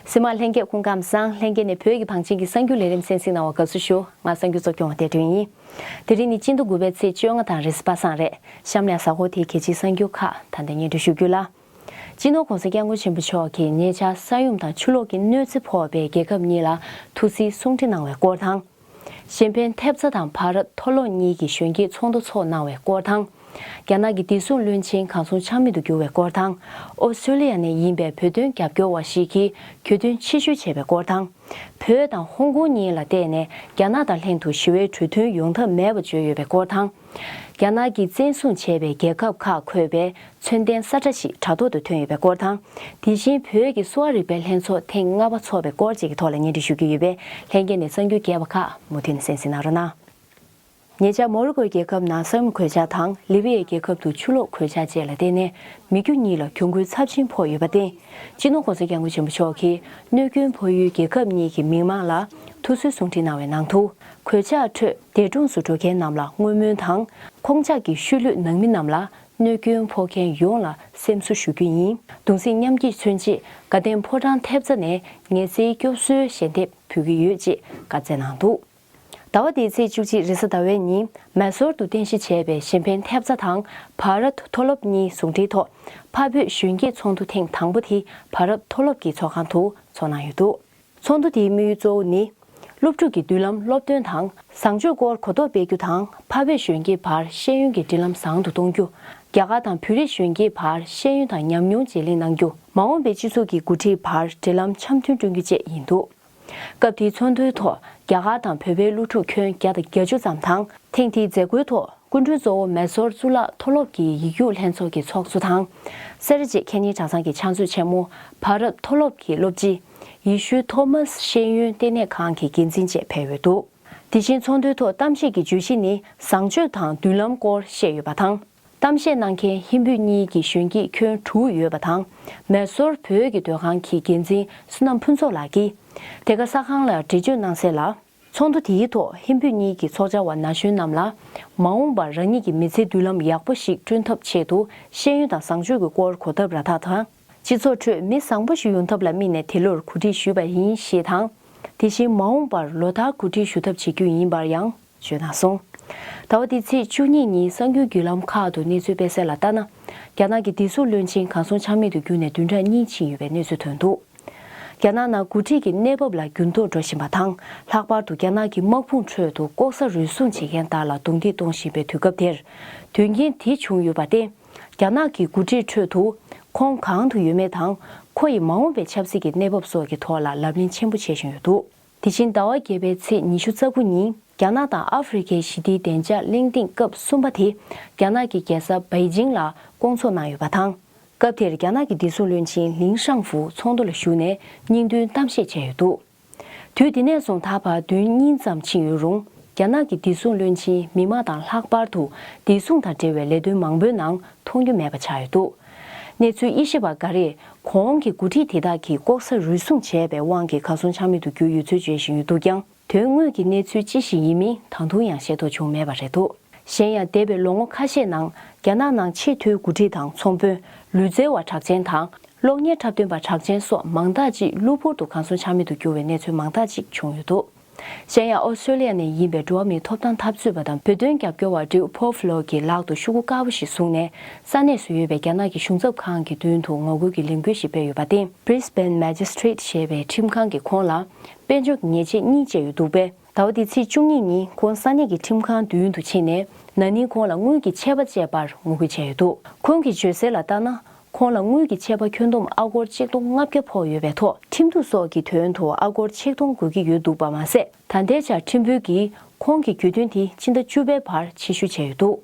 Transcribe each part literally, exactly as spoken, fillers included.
གཟིགས་མོ་བ་ལྷན་རྒྱས་སྐུ་ཁམས་བཟང་། ལྷན་རྒྱས་ནས་བོད་ཀྱི་བང་ཆེན་གྱི་གསར་འགྱུར་ལས་རིམ་གསན་གཟིགས་གནང་བར་དགའ་བསུ་ཞུ། ང་གསར་འགྱུར་གཙོ་སྐྱོང་བ་བདེ་སྒྲོན་ཡིན། དེ་རིང་ནི་སྤྱི་ཟླ་དགུ་པའི་ཚེས་བཅོ་ལྔ་དང་རེས་གཟའ་པ་སངས་རེད། གཤམ་ནས་གཟའ་འཁོར་དེའི་གལ་ཆེའི་གསར་འགྱུར་ཁག་ད་ལྟ་སྙན་སྒྲོན་ཞུ་རྒྱུ་ལ། སྤྱི་ནོར་༸གོང་ས་༸སྐྱབས་མགོན་ཆེན་པོ་མཆོག་གིས་ཉེ་ཆར་ས་ཡོམ་དང་ཆུ་ལོག་གི་གནོད་འཚེ་ཕོག་པའི་རྒྱལ་ཁབ་གཉིས་ལ་ཐུགས་བརྩེའི་གསུང་འཕྲིན་གནང་བའི་སྐོར་དང་། གཞན་ཕན་ཐེབས་རྩ་དང་བྷ་རཏ་མཐོ་སློབ་གཉིས་ཀྱི་གཞོན་སྐྱེས་ཚོགས་འདུ་འཚོགས་གནང་བའི་སྐོར་དང་། རྒྱ་ནག་གི་བདེ་སྲུང་བློན་ཆེན་གང་སོང་ཆགས་མེད་དུ་གྱུར་བའི་སྐོར་དང་། ཨོ་སི་ཀྲོ་ལི་ཡ་ནས་ཡིན་པའི་བོད་དོན་རྒྱབ་སྐྱོར་བ་ཞིག་གིས་གྱོད་དོན་ཕྱིར་བཤོལ་བྱས་པའི་སྐོར་དང་། བོད་དང་ཧོང་ཀོང་གཉིས་ལ་བརྟེན་ནས་རྒྱ་ནག་དང་ལྷན་དུ་ཞི་བའི་གྲོས་མཐུན་ཡོང་ཐབས་མེད་པ་བརྗོད་ཡོད་པའི་སྐོར་དང་། རྒྱ་ནག་གིས་བཙན་བཟུང་བྱས་པའི་རྒྱལ་ཁབ་ཁག་འཁོད་པའི་མཚོན་ལྡན་ས་ཁྲ་ཞིག་དྲ་ཐོག་ཏུ་ཐོན་ཡོད་པའི་སྐོར་དང་། དེ་བཞིན་བོད་ཀྱི་གསོ་བ་རིག་པའི་ལྷན་ཚོགས་ཐེངས་ལྔ་པ་འཚོགས་པའི་སྐོར་བཅས་ཀྱི་ཐོག་ལ་སྙན་སྒྲོན་ཞུ་རྒྱུ་ཡོད་པས། ལྷན་རྒྱས་ནས་གསར་འགྱུར་རྒྱས་པ་ཁག་མུ་མཐུད་ནས་གསན་གཟིགས་གནང་རོགས་གནང་། ཉེ་ཆར་མོ་རོ་ཀོའི་རྒྱལ་ཁབ་ནང་ས་ཡོམ་གོད་ཆག་དང་ལི་བི་ཡའི་རྒྱལ་ཁབ་ཏུ་ཆུ་ལོག་གོད་ཆག་བཅས་ལ་བརྟེན་ནས་མི་རྒྱུ་གཉིས་ལ་གྱོང་གུན་ཚབས་ཆེན་ཕོག་ཡོད་པར་བརྟེན། སྤྱི་ནོར་༸གོང་ས་༸སྐྱབས་མགོན་ཆེན་པོ་མཆོག་གིས་གནོད་སྐྱོན་ཕོག་ཡུལ་རྒྱལ་ཁབ་གཉིས་ཀྱི་མི་མང་ལ་ཐུགས་གསོའི་གསུང་འཕྲིན་གནང་བའི་ནང་དུ། གོད་ཆག་ཁྲོད་འདས་གྲོངས་སུ་འགྲོ་མཁན་རྣམས་ལ་བསྔོ་སྨོན་དང་། ཁོང་ཅག་གི་ཤུལ་ལུས་ནང་མི་རྣམས་ལ་གནོད་སྐྱོན་ཕོག་མཁན་ཡོངས་ལ་སེམས་གསོ་ཞུ་རྒྱུ་ཡིན། གདུང་སེམས་མཉམ་སྐྱེད་མཚོན་ཆེད་དགའ་ལྡན་ཕོ་བྲང་ཐེབས་རྩ་ནས་ངལ་རྩོལ་སྐྱོབ་གསོའི་ཞལ་འདེབས་ཕུལ་གྱི་ཡོད་ཅེས་བཀའ་སྩལ་གནང་འདུག་ཟླ་བ་འདིའི་ཚེས་བཅུ་གཅིག་རེས་གཟའ་ཟླ་བའི་ཉིན་མེ་སོར་དུ་རྟེན་གཞི་བྱས་པའི་གཞན་ཕན་ཐེབས་རྩ་དང་བྷ་རཏ་མཐོ་སློབ་གཉིས་ཟུང་འབྲེལ་ཐོག་འཕགས་བོད་གཞོན་སྐྱེས་ཚོགས་འདུ་ཐེངས་དང་པོ་དེ་བྷ་རཏ་མཐོ་སློབ་ཀྱི་ཚོགས་ཁང་དུ་འཚོགས་གནང་ཡོད་འདུག་ཚོགས་འདུ་དེའི་དམིགས་ཡུལ་གཙོ་བོ་ནི། སློབ་ཕྲུག་གི་མདུན་ལམ་སློབ་སྟོན་དང་བཟང་སྤྱོད་སྐོར་གོ་རྟོགས་སྤེལ་རྒྱུ་དང་འཕགས་བོད་གཞོན་སྐྱེས་བར་ཤེས་ཡོན་གྱི་སྒྲིག་ལམ་བཟང་དུ་གཏོང་རྒྱུ། རྒྱ་གར་དང་བོད་རིགས་གཞོན་སྐྱེས་བར་ཤེས་ཡོན་དང་ཉམས་མྱོང་བརྗེ་ལེན་གནང་རྒྱུ། མ་འོངས་པའི་སྤྱི་ཚོགས་ཀྱི་འགོ་ཁྲིད་བར་འབྲེལ་ལམ་འཆམ་མཐུན་བསྐྲུན་རྒྱུ་བཅས་ཡིན་འདུག་སྐབས་དེའི་ཚོགས་འདུའི་ཐོག་རྒྱ་གར་དང་བོད་པའི་སློབ་ཕྲུག་ཁྱོན་བརྒྱ་དང་བརྒྱད་ཅུ་ཙམ་དང་། ཐེངས་དེའི་མཛད་སྒོའི་ཐོག་སྐུ་མགྲོན་གཙོ་བོ་མེ་སོར་གཙུག་ལག་མཐོ་སློབ་ཀྱི་ཡིག་རྒྱུགས་ལྷན་ཚོགས་ཀྱི་ཚོགས་གཙོ་དང་། སེ་ར་བྱེས་ཁེ་ཉིན་གྲྭ་ཚང་གི་ཕྱག་མཛོད་ཆེན་མོ། བྷ་རཏ་མཐོ་སློབ་ཀྱི་སློབ་སྤྱི། ཡེ་ཤུ་ཐོ་མཱས་ཤེས་ཡོན་ལྟེ་གནས་ཁང་གི་འགན་འཛིན་བཅས་ཕེབས་ཡོད་འདུག་དེ་བཞིན་ཚོགས་འདུའི་ཐོག་གཏམ་བཤད་ཀྱི་བརྗོད་གཞི་ནི་བཟང་སྤྱོད་དང་མདུན་ལམ་སྐོར་བཤད་ཡོད་པ་དང་། གཏམ་བཤད་གནང་མཁན་ཧིན་བོད་གཉིས་ཀྱི་གཞོན་སྐྱེས་ཁྱོན་དྲུག་ཡོད་པ་དང་། མེ་སོར་བོད་ཀྱི་སྡོད་ཁང་གི་འགན་འཛིན་བསོད་ནམས་ཕུན་ཚོགས་ལགས་ཀྱིས། དེ་ག་གསར་ཁང་ལ་འགྲེལ་བརྗོད་གནང་གསལ་ལ། ཚོགས་འདུ་དེའི་ཐོག་ཧིན་བོད་གཉིས་ཀྱི་ཚོགས་བཅར་བ་ན་གཞོན་རྣམས་ལ། མ་འོངས་པར་རང་ཉིད་ཀྱི་མི་ཚེའི་མདུན་ལམ་ཡག་པོ་ཞིག་བསྐྲུན་ཐབས་ཆེད་དུ་ཤེས་ཡོན་དང་བཟང་སྤྱོད་ཀྱི་སྐོར་གོ་ཐབས་ར་ཐག་དང་། སྤྱི་ཚོགས་ཁྲོད་མི་བཟང་པོ་ཞིག་ཡོང་ཐབས་ལ་དམིགས་ནས་དེ་ལོར་གོ་སྒྲིག་ཞུས་པ་ཡིན་ཞེས་དང་། དེ་བཞིན་མ་འོངས་པར་ལོ་ལྟར་གོ་སྒྲིག་ཞུ་ཐབས་བྱེད་རྒྱུ་ཡིན་པར་ཡང་བརྗོད་གནང་སོང་། ཟླ་བ་འདིའི་ཚེས་བཅུ་གཉིས་ཉིན་གསར་འགྱུར་བརྒྱུད་ལམ་ཁག་ཏུ་གནས་ཚུལ་སྤེལ་གསལ་ལ་ལྟར་ན། རྒྱ་ནག་གི་བདེ་སྲུང་བློན་ཆེན་གང་སོང་ཆགས་མེད་དུ་གྱུར་ནས་བདུན་ཕྲག་གཉིས་ཕྱིན་ཡོད་པའི་གནས་ཚུལ་ཐོན་འདུག་རྒྱ་ནག་ནང་འགོ་ཁྲིད་ཀྱི་གནས་བབ་ལ་འགྱུར་ལྡོག་འགྲོ་བཞིན་པ་དང་། ལྷག་པར་དུ་རྒྱ་ནག་གི་དམག་དཔུང་ཁྲོད་དུ་ལྐོག་ཟ་རུལ་སུངས་བྱེད་མཁན་དག་ལ་རྡུང་རྡེག་གཏོང་བཞིན་པའི་དུས་སྐབས་དེར། དོན་རྐྱེན་དེ་བྱུང་ཡོད་པར་བརྟེན། རྒྱ་ནག་གི་འགོ་ཁྲིད་ཁྲོད་དུ་ཁོང་གང་དུ་ཡོད་མེད་དང་། ཁོ་ཡི་མ་འོངས་པའི་ཆབ་སྲིད་ཀྱི་གནས་བབ་སོགས་ཀྱི་ཐོག་ལ་ལབ་གླེང་ཆེན་པོ་བྱེད་བཞིན་ཡོད་འདུག་དེ་བཞིན་ཟླ་བ་བརྒྱད་པའི་ཚེས་ཉི་ཤུ་རྩ་དགུ་ཉིན་རྒྱ་ནག་དང་ཨ་ཧྥེ་རི་ཁའི་ཞི་བདེའི་བདེ་འཇགས་གླེང་སྟེགས་སྐབས་གསུམ་པ་དེ་རྒྱ་ནག་གི་རྒྱལ་ས་པེ་ཅིང་ལ་བསྐོང་ཚོགས་གནང་ཡོད་པ་དང་། སྐབས་དེར་རྒྱ་ནག་གི་བདེ་སྲུང་བློན་ཆེན་ལིན་ཧྲང་ཧྥུ་ཚོགས་འདུ་ལ་ཞུགས་ནས་སྙིང་དོན་གཏམ་བཤད་བྱས་ཡོད་འདུག་དུས་དེ་ནས་བཟུང་ད་བར་བདུན་གཉིས་ཙམ་ཕྱིན་ཡོད་རུང་། རྒྱ་ནག་གི་བདེ་སྲུང་བློན་ཆེན་མི་མང་དང་ལྷག་པར་དུ་བདེ་སྲུང་དང་འབྲེལ་བའི་ལས་དོན་མང་པོའི་ནང་མཐོང་རྒྱུ་མེད་པ་ཆགས་ཡོད་འདུག་གནས་ཚུལ་དབྱེ་ཞིབ་པ་འགའ་རེས་གོང་གི་འགོ་ཁྲིད་དེ་དག་གིས་ལྐོག་ཟ་རུལ་སུངས་བྱས་པའི་དབང་གིས་གར་སོང་ཆགས་མེད་དུ་གྱུར་ཡོད་ཚུལ་བརྗོད་བཞིན་ཡོད་འདུག་ཀྱང་། དོན་དངོས་ཀྱི་གནས་ཚུལ་ཅི་ཞིག་ཡིན་མིན་ད་དུང་ཡང་ཤེས་རྟོགས་བྱུང་མེད་པ་རེད་འདུག་གཞན་ཡང་འདས་པའི་ལོ་ངོ་ཁ་ཤས་ནང་རྒྱ་ནག་ནང་ཆེས་མཐོའི་འགོ་ཁྲིད་དང་ཚོང་དཔོན། ལུས་རྩལ་བ་གྲགས་ཅན་དང་། གློག་བརྙན་འཁྲབ་སྟོན་པ་གྲགས་ཅན་སོགས་མང་དག་ཅིག་གློ་བུར་དུ་གར་སོང་ཆགས་མེད་དུ་གྱུར་བའི་གནས་ཚུལ་མང་དག་ཅིག་བྱུང་ཡོད་འདུག་གཞན་ཡང་ཨོ་སི་ཀྲོ་ལི་ཡ་ནས་ཡིན་པའི་འགྲོ་བ་མིའི་ཐོབ་ཐང་འཐབ་རྩོད་པ་དང་བོད་དོན་རྒྱབ་སྐྱོར་བ་ཌེ་ཝིཌ་ཕོ་ཕ་ལོ་གི་ལག་ཏུ་ཤོག་གུ་དཀར་པོ་ཞིག་བཟུང་ནས་ས་གནས་སུ་ཡོད་པའི་རྒྱ་ནག་གི་གཞུང་ཚབ་ཁང་གི་མདུན་དུ་ངོ་རྒོལ་གྱི་ལས་འགུལ་ཞིག་སྤེལ་ཡོད་པར་བརྟེན། Brisbane Magistrate ཞེས་པའི་ཁྲིམས་ཁང་གིས་ཁོང་ལ་དཔལ་འབྱོར་གྱི་ཉེས་ཆད་གཉིས་བཅད་ཡོད་འདུག་པས། ཟླ་བ་འདིའི་ཚེས་བཅུ་གཉིས་ཉིན་ཁོང་ས་གནས་ཀྱི་ཁྲིམས་ཁང་མདུན་དུ་ཕྱིན་ནས་ན་ནིང་ཁོང་ལ་དངུལ་གྱི་ཆད་པ་བཅད་པར་ངོ་རྒོལ་བྱས་ཡོད་འདུག་ཁོང་གིས་བརྗོད་གསལ་ལ་ལྟར་ན། ཁོང་ལ་དངུལ་གྱི་ཆད་པ་ཁྱོན་བསྡོམས་ཨ་སྒོར་ཆིག་སྟོང་ལྔ་བརྒྱ་ཕོག་ཡོད་པའི་ཐོག་ཁྲིམས་གཏུག་སོགས་ཀྱི་དོན་དུ་ཨ་སྒོར་ཆིག་སྟོང་དགོས་ཀྱི་ཡོད་འདུག་པ་མ་ཟད། ད་ལྟའི་ཆར་ཁྲིམས་དཔོན་གྱིས་ཁོང་གི་གྱོད་དོན་དེ་ཕྱི་ཟླ་བཅུ་པའི་བར་ཕྱིར་བཤོལ་བྱས་ཡོད་འདུག་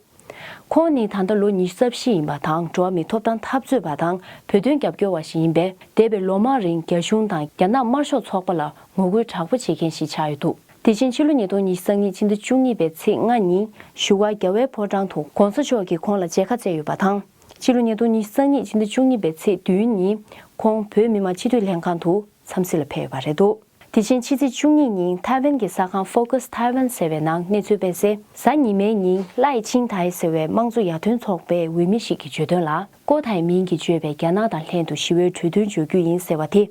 ཁོང་ནི་ད་ལྟ་ལོ་ཉི་ཤུ་རྩ་བཞི་ཡིན་པ་དང་། འགྲོ་བ་མིའི་ཐོབ་ཐང་འཐབ་རྩོད་པ་དང་བོད་དོན་རྒྱབ་སྐྱོར་བ་ཞིག་ཡིན་པས། འདས་པའི་ལོ་མང་རིང་རྒྱ་གཞུང་དང་རྒྱ་ནག་དམར་ཤོག་ཚོགས་པ་ལ་ངོ་རྒོལ་དྲག་པོ་བྱེད་མཁན་ཞིག་ཆགས་ཡོད་འདུག་དེ་བཞིན་ཕྱི་ལོ་ཉིས་སྟོང་ཉི་ཤུ་རྩ་གཉིས་ཕྱི་ཟླ་བཅུ་གཉིས་པའི་ཚེས་ལྔ་ཉིན་བཞུགས་སྒར་རྒྱལ་བའི་ཕོ་བྲང་དུ་༸གོང་ས་མཆོག་གིས་ཁོང་ལ་མཇལ་ཁ་བསྩལ་ཡོད་པ་དང་། ཕྱི་ལོ་ཉིས་སྟོང་ཉི་ཤུ་རྩ་གཉིས་ཕྱི་ཟླ་བཅུ་གཉིས་པའི་ཚེས་བདུན་ཉིན་ཁོང་བོད་མི་མང་སྤྱི་འཐུས་ལྷན་ཁང་དུ་འཚམས་གཟིགས་ལ་ཕེབས་ཡོད་པ་རེད་འདུག་དེ་བཞིན་ཕྱི་ཚེས་བཅུ་གཉིས་ཉིན་ཐའེ་ཝན་གྱི་གསར་ཁང་Focus Taiwan ཟེར་བའི་ནང་གནས་ཚུལ་སྤེལ་གསལ། གཟའ་ཉི་མའི་ཉིན་ལའེ་ཆིང་ཐའེ་ཟེར་བའི་དམངས་གཙོ་ཡར་ཐོན་ཚོགས་པའི་འོས་མི་ཞིག་གིས་བརྗོད་དོན་ལ། ཀོ་ཐའེ་མིང་གིས་བརྗོད་པའི་རྒྱ་ནག་དང་ལྷན་དུ་ཞི་བའི་གྲོས་མཐུན་འཇོག་རྒྱུ་ཡིན་ཟེར་བ་དེ་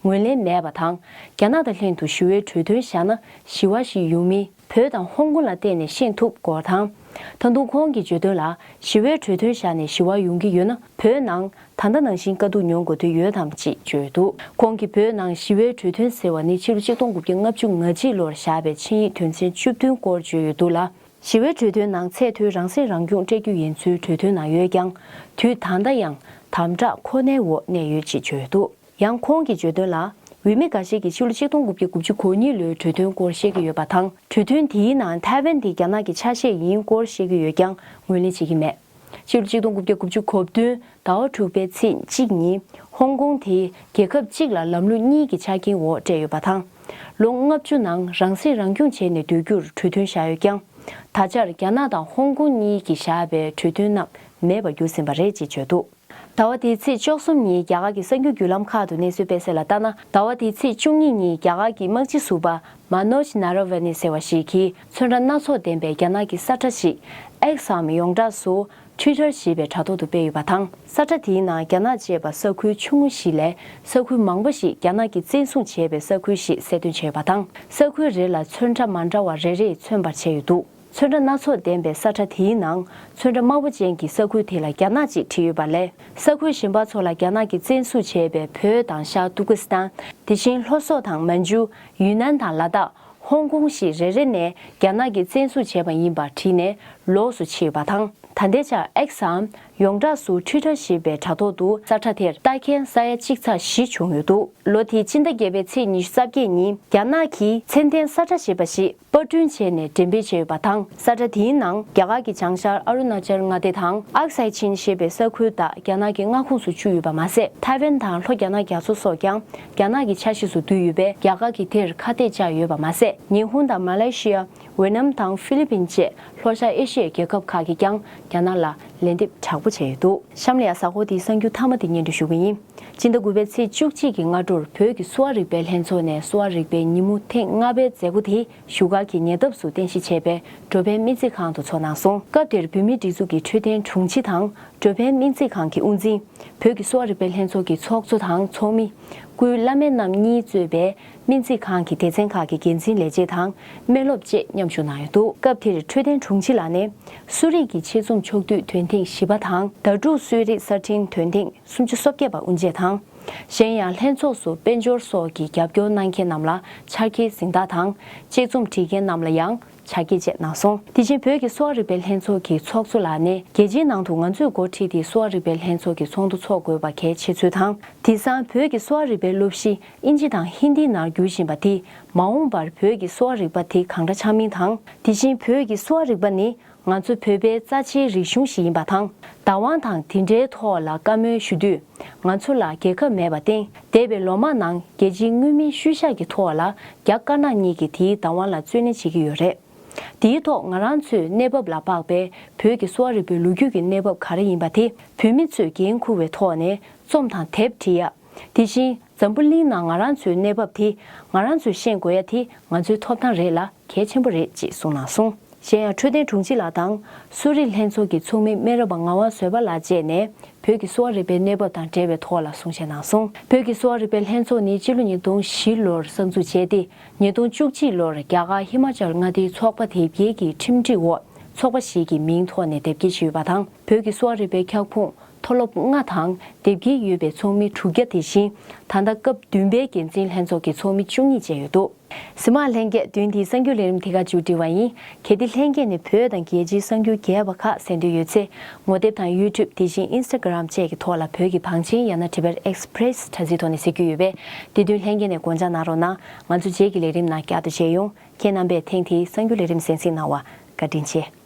ངོས་ལེན་མེད་པ་དང་། རྒྱ་ནག་དང་ལྷན་དུ་ཞི་བའི་གྲོས་མཐུན་བཞག་ན་ཞི་བ་ཞིག་ཡོང་མིན་བོད་དང་ཧོང་ཀོང་ལ་བལྟས་ནས་ཤེས་ཐུབ་སྐོར་དང་། ད་དུང་ཁོང་གིས་བརྗོད་དོན་ལ། ཞི་བའི་གྲོས་མཐུན་བཞག་ནས་ཞི་བ་ཡོང་གི་ཡོད་ན། བོད་ནང་ད་ལྟ་ནང་བཞིན་དཀའ་སྡུག་མྱོང་དགོས་དོན་ཡོད་དམ་ཅེས་བརྗོད་འདུག་ཁོང་གིས་བོད་ནང་ཞི་བའི་གྲོས་མཐུན་ཟེར་བ་ནི་ཕྱི་ལོ་ཆིག་སྟོང་དགུ་བརྒྱ་ལྔ་བཅུ་ང་གཅིག་ལོར་བཞག་པའི་ཆིངས་ཡིག་དོན་ཚན་བཅུ་བདུན་སྐོར་བརྗོད་ཡོད་འདུག་ལ། ཞི་བའི་གྲོས་མཐུན་ནང་ཚད་མཐོའི་རང་སྲིད་རང་སྐྱོང་སྤྲད་རྒྱུ་ཡིན་ཚུལ་གྲོས་མཐུན་ནང་ཡོད་ཀྱང་། དུས་ད་ལྟ་ཡང་དམ་དྲག་ཁོ་ནའི་འོག་གནས་ཡོད་ཅེས་བརྗོད་འདུག་ཡང་ཁོང་གིས་བརྗོད་དོན་ལ། འོས་མི་འགའ་ཞིག་གིས་ཕྱི་ལོ་ཆིག་སྟོང་དགུ་བརྒྱ་དགུ་བཅུ་གོ་གཉིས་ལོའི་གྲོས་མཐུན་སྐོར་བཤད་ཀྱི་ཡོད་པ་དང་། གྲོས་མཐུན་དེའི་ནང་ཐའེ་ཝན་དེ་རྒྱ་ནག་གི་ཆ་ཤས་ཡིན་སྐོར་བཤད་ཀྱི་ཡོད་ཀྱང་ངོས་ལེན་བྱེད་ཀྱི་མེད། ཕྱི་ལོ་ཆིག་སྟོང་དགུ་བརྒྱ་དགུ་བཅུ་གོ་བདུན་ཟླ་བ་དྲུག་པའི་ཚེས་གཅིག་ཉིན་ཧོང་ཀོང་དེ་རྒྱལ་ཁབ་གཅིག་ལ་ལམ་ལུགས་གཉིས་ཀྱི་ཆ་རྐྱེན་འོག་སྤྲད་ཡོད་པ་དང་། ལོ་ལྔ་བཅུ་ནང་རང་སྲིད་རང་སྐྱོང་བྱས་ནས་སྡོད་རྒྱུར་གྲོས་མཐུན་བཞག་ཡོད་ཀྱང་། ད་ཆར་རྒྱ་ནག་དང་ཧོང་ཀོང་གཉིས་ཀྱིས་བཞག་པའི་གྲོས་མཐུན་རྣམས་མེད་པར་གྱུར་ཟིན་པ་རེད་ཅེས་བརྗོད་འདུག་ཟླ་བ་འདིའི་ཚེས་བཅུ་གསུམ་ཉིན་རྒྱ་གར་གྱི་གསར་འགྱུར་བརྒྱུད་ལམ་ཁག་ཏུ་གནས་ཚུལ་སྤེལ་གསལ་ལ་ལྟར་ན། ཟླ་བ་འདིའི་ཚེས་བཅུ་གཉིས་ཉིན་རྒྱ་གར་གྱི་དམག་སྤྱི་ཟུར་པ་མ་ནོཇ་ན་ར་ཝ་ནེ་ཟེར་བ་ཞིག་གིས་ཚོན་ཁྲ་སྣ་ཚོགས་ལྡན་པའི་རྒྱ་ནག་གི་ས་ཁྲ་ཞིག་X་འམ་ཡོངས་གྲགས་སུ་Twitter་ཞེས་པའི་དྲ་ཐོག་ཏུ་སྤེལ་ཡོད་པ་དང་། ས་ཁྲ་དེའི་ནང་རྒྱ་ནག་ཅེས་པ་ས་ཁུལ་ཆུང་ངུ་ཞིག་ལས་ས་ཁུལ་མང་པོ་ཞིག་རྒྱ་ནག་གིས་བཙན་བཟུང་བྱས་པའི་ས་ཁུལ་ཞིག་གསལ་སྟོན་བྱས་ཡོད་པ་དང་། ས་ཁུལ་རེ་ལ་ཚོན་ཁྲ་མ་འདྲ་བ་རེ་རེས་མཚོན་པར་བྱས་ཡོད་འདུག་ཚོན་ཁྲ་སྣ་ཚོགས་ལྡན་པའི་ས་ཁྲ་དེའི་ནང་ཚོན་ཁྲ་དམར་པོ་ཅན་གྱི་ས་ཁུལ་དེ་ལ་རྒྱ་ནག་ཅེས་བྲིས་ཡོད་པ་ལས། ས་ཁུལ་གཞན་པ་ཚོ་ལ་རྒྱ་ནག་གིས་བཙན་བཟུང་བྱས་པའི་བོད་དང་ཤར་ཏུར་ཀི་སི་ཐན། དེ་བཞིན་ལྷོ་སོག་དང་མན་ཇུ། ཡུན་ནན་དང་ལ་དྭགས། ཧོང་ཀོང་ཞེས་རེ་རེ་ནས་རྒྱ་ནག་གིས་བཙན་བཟུང་བྱས་པ་ཡིན་པར་བྲིས་ནས་ལོགས་སུ་ཕྱེ་ཡོད་པ་དང་། ད་ལྟའི་ཆར་X་འམ་ཡོངས་གྲགས་སུ་Twitter་ཞེས་པའི་དྲ་ཐོག་ཏུ་ས་ཁྲ་དེར་ལྟ་མཁན་ས་ཡ་གཅིག་ཚེག་བཞི་བྱུང་ཡོད་འདུག་ལོ་དེའི་ཕྱི་ཟླ་བརྒྱད་པའི་ཚེས་ཉི་ཤུ་རྩ་བརྒྱད་ཉིན་རྒྱ་ནག་གིས་ཚེ་བརྟན་ས་ཁྲ་ཞེས་པ་ཞིག་པར་སྐྲུན་བྱས་ནས་འགྲེམས་སྤེལ་བྱས་ཡོད་པ་དང་། ས་ཁྲ་དེའི་ནང་རྒྱ་གར་གྱི་བྱང་ཤར་ཨ་རུ་ན་ཅལ་མངའ་སྡེ་དང་ཨག་སའི་ཆིན་ཞེས་པའི་ས་ཁུལ་དག་རྒྱ་ནག་གི་མངའ་ཁོངས་སུ་བཅུག་ཡོད་པ་མ་ཟད། ཐའེ་ཝན་དང་ལྷོ་རྒྱ་ནག་རྒྱ་མཚོ་སོགས་ཀྱང་རྒྱ་ནག་གི་ཆ་ཤས་སུ་བསྡུས་ཡོད་པས། རྒྱ་གར་གྱིས་དེར་ཁ་གཏད་བཅག་ཡོད་པ་མ་ཟད། ཉི་ཧོང་དང་མ་ལེ་ཤི་ཡ། ཝེ་ནམ་དང་ཧྥི་ལི་པིན་བཅས་ལྷོ་ཤར་ཨེ་ཤི་ཡའི་རྒྱལ་ཁབ་ཁག་གིས་ཀྱང་རྒྱ་ནག་ལ་ལན་འདེབས་དྲག་པོ་བྱས་ཡོད་འདུག་གཤམ་ལ་ཡང་གཟའ་འཁོར་འདིའི་གསར་འགྱུར་མཐའ་མ་དེ་སྙན་སྒྲོན་ཞུ་གི་ཡིན། སྤྱི་ཟླ་དགུ་པའི་ཚེས་བཅུ་གཅིག་གི་སྔ་དྲོར་བོད་ཀྱི་གསོ་བ་རིག་པའི་ལྷན་ཚོགས་ནས་གསོ་བ་རིག་པའི་ཉིན་མོ་ཐེངས་ལྔ་པའི་མཛད་སྒོ་དེ་བཞུགས་སྒར་གྱི་ཉེ་འདབས་སུ་རྟེན་གཞི་བྱས་པའི་འགྲོ་ཕན་སྨན་རྩིས་ཁང་དུ་འཚོགས་གནང་སོང་། སྐབས་དེར་བོད་མིའི་སྒྲིག་འཛུགས་ཀྱི་འཕྲོད་བསྟེན་དྲུང་ཆེ་དང་འགྲོ་ཕན་སྨན་རྩིས་ཁང་གི་དབུ་འཛིན། བོད་ཀྱི་གསོ་བ་རིག་པའི་ལྷན་ཚོགས་ཀྱི་ཚོགས་གཙོ་དང་ཚོགས་མི། སྐུའི་བླ་སྨན་རྣམ་གཉིས་གཙོས་པའི་སྨན་རྩིས་ཁང་གི་སྡེ་ཚན་ཁག་གི་འགན་འཛིན་ལས་བྱེད་དང་སྨན་སློབ་བཅས་མཉམ་ཞུགས་གནང་ཡོད་འདུག་སྐབས་དེར་འཕྲོད་བསྟེན་དྲུང་ཆེ་ལགས་ནས་གསོ་རིག་གི་ཆེད་རྩོམ་ཕྱོགས་བསྡུས་དོན་ཐེངས་བཞི་པ་དང་ཟླ་དྲུག་གསོ་རིག་གསར་འཕྲིན་དོན་ཐེངས་སུམ་ཅུ་སོ་བརྒྱད་པ་དབུ་འབྱེད་དང་། གཞན་ཡང་ལྷན་ཚོགས་སུ་དཔལ་འབྱོར་སོགས་ཀྱི་རྒྱབ་སྐྱོར་གནང་མཁན་རྣམས་ལ་ཕྱག་འཁྱེར་གཟེངས་རྟགས་དང་ཆེད་རྩོམ་བྲིས་མཁན་རྣམས་ལ་ཡང་ཕྱག་འཁྱེར་བཅས་གནང་སོང་། དེ་བཞིན་བོད་ཀྱི་གསོ་བ་རིག་པའི་ལྷན་ཚོགས་ཀྱི་ཚོགས་གཙོ་ལགས་ནས་རྒྱལ་སྤྱིའི་ནང་དུ་ང་ཚོས་འགོ་ཁྲིད་དེ་གསོ་བ་རིག་པའི་ལྷན་ཚོགས་ཀྱི་ཚོགས་འདུ་འཚོགས་དགོས་པ་གལ་ཆེ་ཚུལ་དང་། དེང་སང་བོད་ཀྱི་གསོ་བ་རིག་པའི་སློབ་གཞི་ཨིན་ཇི་དང་ཧིན་དིའི་ནང་བསྒྱུར་བཞིན་པ་དེས་མ་འོངས་པར་བོད་ཀྱི་གསོ་བ་རིག་པ་དེ་གང་འདྲ་ཆགས་མིན་དང་། དེ་བཞིན་བོད་ཀྱི་གསོ་བ་རིག་པ་ནི་ང་ཚོ་བོད་པའི་རྩ་ཆེའི་རིག་གཞུང་ཞིག་ཡིན་པ་དང་། བདག་དབང་དང་དེ་འདྲའི་ཐོག་ལ་བཀའ་མོལ་ཞུ་དུས། ང་ཚོ་ལ་རྒྱལ་ཁབ་མེད་པར་བརྟེན། འདས་པའི་ལོ་མང་ནང་རྒྱལ་སྤྱིའི་དངོས་མིན་ཤུལ་བཞག་གི་ཐོག་ལ་རྒྱ་དཀར་ནག་གཉིས་ཀྱིས་དེའི་བདག་དབང་ལ་བརྩོན་ལེན་བྱེད་ཀྱི་ཡོད་རེད། དེའི་ཐོག་ང་རང་ཚོས་གནས་བབ་ལ་དཔག་པའི་བོད་ཀྱི་གསོ་བ་རིག་པའི་ལོ་རྒྱུས་ཀྱི་གནས་བབ་ག་རེ་ཡིན་པ་དེ་བོད་མི་ཚོས་འགན་འཁུར་བའི་ཐོག་ནས་རྩོམ་དང་དེབ་བྲིས་ཡ། དེ་བཞིན་འཛམ་བུ་གླིང་ནང་ང་རང་ཚོའི་གནས་བབ་དེ་ང་རང་ཚོས་ཤེས་དགོས་ཡ་དེ་ང་ཚོའི་ཐོབ་ཐང་རེད་ལ་གལ་ཆེན་པོ་རེད་ཅེས་གསུངས་གནང་སོང་། གཞན་ཡང་འཕྲོད་བསྟེན་དྲུང་ཆེ་ལགས་དང་གསོ་རིག་ལྷན་ཚོགས་ཀྱི་ཚོགས་མི་སྨན་རམས་པ་ངག་དབང་བཟོད་པ་ལགས་བཅས་ནས་བོད་ཀྱི་གསོ་བ་རིག་པའི་གནས་བབ་དང་འབྲེལ་བའི་ཐོག་ལ་གསུང་བཤད་གནང་སོང་། བོད་ཀྱི་གསོ་བ་རིག་པའི་ལྷན་ཚོགས་ནི་སྤྱི་ལོ་ཉིས་སྟོང་བཞི་ལོར་གསར་འཛུགས་བྱས་ཏེ། ཉིས་སྟོང་བཅུ་གཅིག་ལོར་རྒྱ་གར་ཧི་མ་ཅལ་མངའ་སྡེའི་ཚོགས་པ་དེབ་སྐྱེལ་གྱི་ཁྲིམས་སྒྲིག་འོག་ཚོགས་པ་ཞིག་གི་མིང་ཐོག་ནས་དེབ་སྐྱེལ་ཞུས་པ་དང་། བོད་ཀྱི་གསོ་བ་རིག་པའི་ཁྱབ་ཁོངས་མཐོ་སློབ་ལྔ་དང་དེབ་སྐྱེལ་ཡོད་པའི་ཚོགས་མི་དྲུག་བརྒྱ་དེ་བཞིན་ད་ལྟ་སྐབས་བདུན་པའི་འགན་འཛིན་ལྷན་ཚོགས་ཀྱི་ཚོགས་མི་བཅུ་གཉིས་བཅས་ཡོད་འདུག་གཟིགས་མོ་བ་ལྷན་རྒྱས། བདུན་དེའི་གསར་འགྱུར་ལས་རིམ་དེ་ག་མཇུག་སྒྲིལ་བ་ཡིན། གལ་ཏེ་ལྷན་རྒྱས་ནས་བོད་དང་རྒྱལ་སྤྱིའི་གསར་འགྱུར་རྒྱས་པ་ཁག་གསན་འདོད་ཡོད་ཚེ། ངོ་དེབ་དང་ཡུ་ཊུབ་དེ་བཞིན་ཨིན་སི་ཊ་གྷི་རམ་བཅས་ཀྱི་ཐོག་ལ་བོད་ཀྱི་བང་ཆེན་ཡང་ན་Tibet Express དྲ་ཚིགས་ཐོག་ནས་གཟིགས་རྒྱུ་ཡོད་པས། དེ་དུས་ལྷན་རྒྱས་ནས་སྒོ་འཇགས་གནང་རོགས་གནང་། ང་ཚོ་རྗེས་ཀྱི་ལས་རིམ་ནང་བསྐྱར་དུ་མཇལ་ཡོང་། ཁྱེད་རྣམ་པས་ཐེངས་དེའི་གསར་འགྱུར་ལས་རིམ་གསན་གཟིགས་གནང་བར་བཀའ་དྲིན་ཆེ།